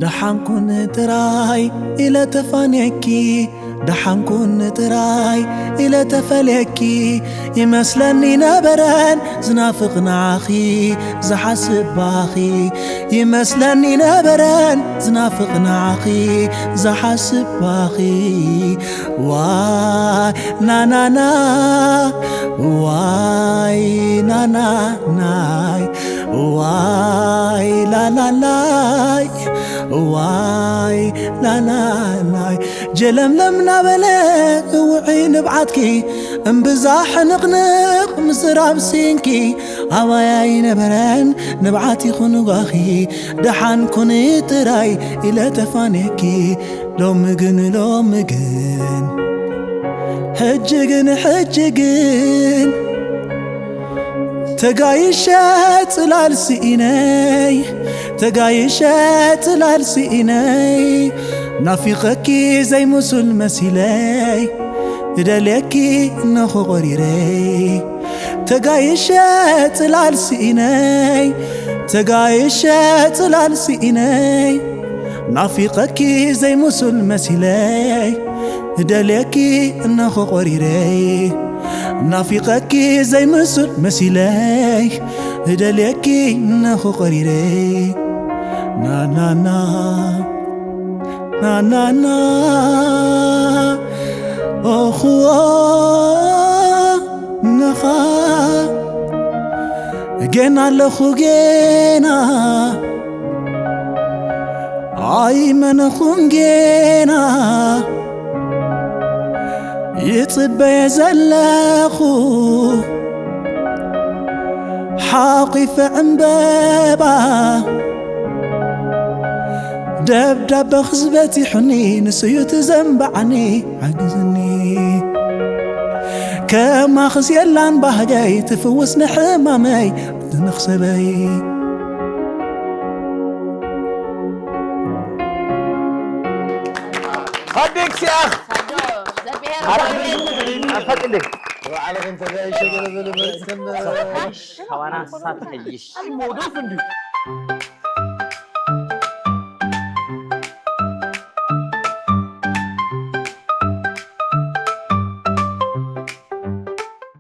ደሓንኩን ጥራይ ኢለ ተፋንየኪ፣ ደሓንኩን ጥራይ ኢለ ተፈልየኪ። ይመስለኒ ነበረን ዝናፍቕ ንዓኺ፣ ዝሓስብ ባኺ። ይመስለኒ ነበረን ዝናፍቕ ንዓኺ፣ ዝሓስብ ባኺ። ዋይ ናናና፣ ዋይ ናናናይ፣ ዋይ ላላላይ፣ ዋይ ላላላይ። ጀለምለም ናበለ እውዒ ንብዓትኪ፣ እምብዛ ሕንቕንቕ ምዝራብ ሲንኪ። ኣባይ ኣይነበረን ንብዓት ይኹን ጓኺ፣ ደሓን ኩኒ ጥራይ ኢለ ተፋንየኪ። ሎሚ ግን፣ ሎሚ ግን፣ ሕጂ ግን፣ ሕጂ ግን፣ ተጋይሸ ጽላል ስኢነይ፣ ተጋይሸ ጽላል ስኢነይ፣ ናፊቐኪ ዘይምሱል መሲለይ፣ እደልየኪ እነሆ ቆሪረይ። ተጋይሸ ጽላል ስኢነይ፣ ተጋይሸ ጽላል ስኢነይ፣ ናፊቐኪ ዘይምሱል መሲለይ፣ እደልየኪ እነሆ ቆሪረይ። ናፊቐኪ ዘይምሱል መሲለይ፣ እደልየኪ እነሆ ቆሪረይ። ናናና ናናና ኦኽዎ ነኻ ጌና ኣለኹ ጌና ኣይመነኹን ጌና ይጽበየ ዘለኹ ሓቂፈ ዕምበባ ደብዳበ ክዝበቲሑኒ ንስዩ ትዘንበዓኒ ሓግዝኒ ከማኽስ የላን ባህገይ ትፍውስ ንሕማመይ ትንኽሰበይ ኸቢክ ሲኣኽ ዘብሔር ኣርፈጥልክ ባዕልኽን ተጋይሸ ገለ በለ መፅእን ካዋና ሳት ኸይሽ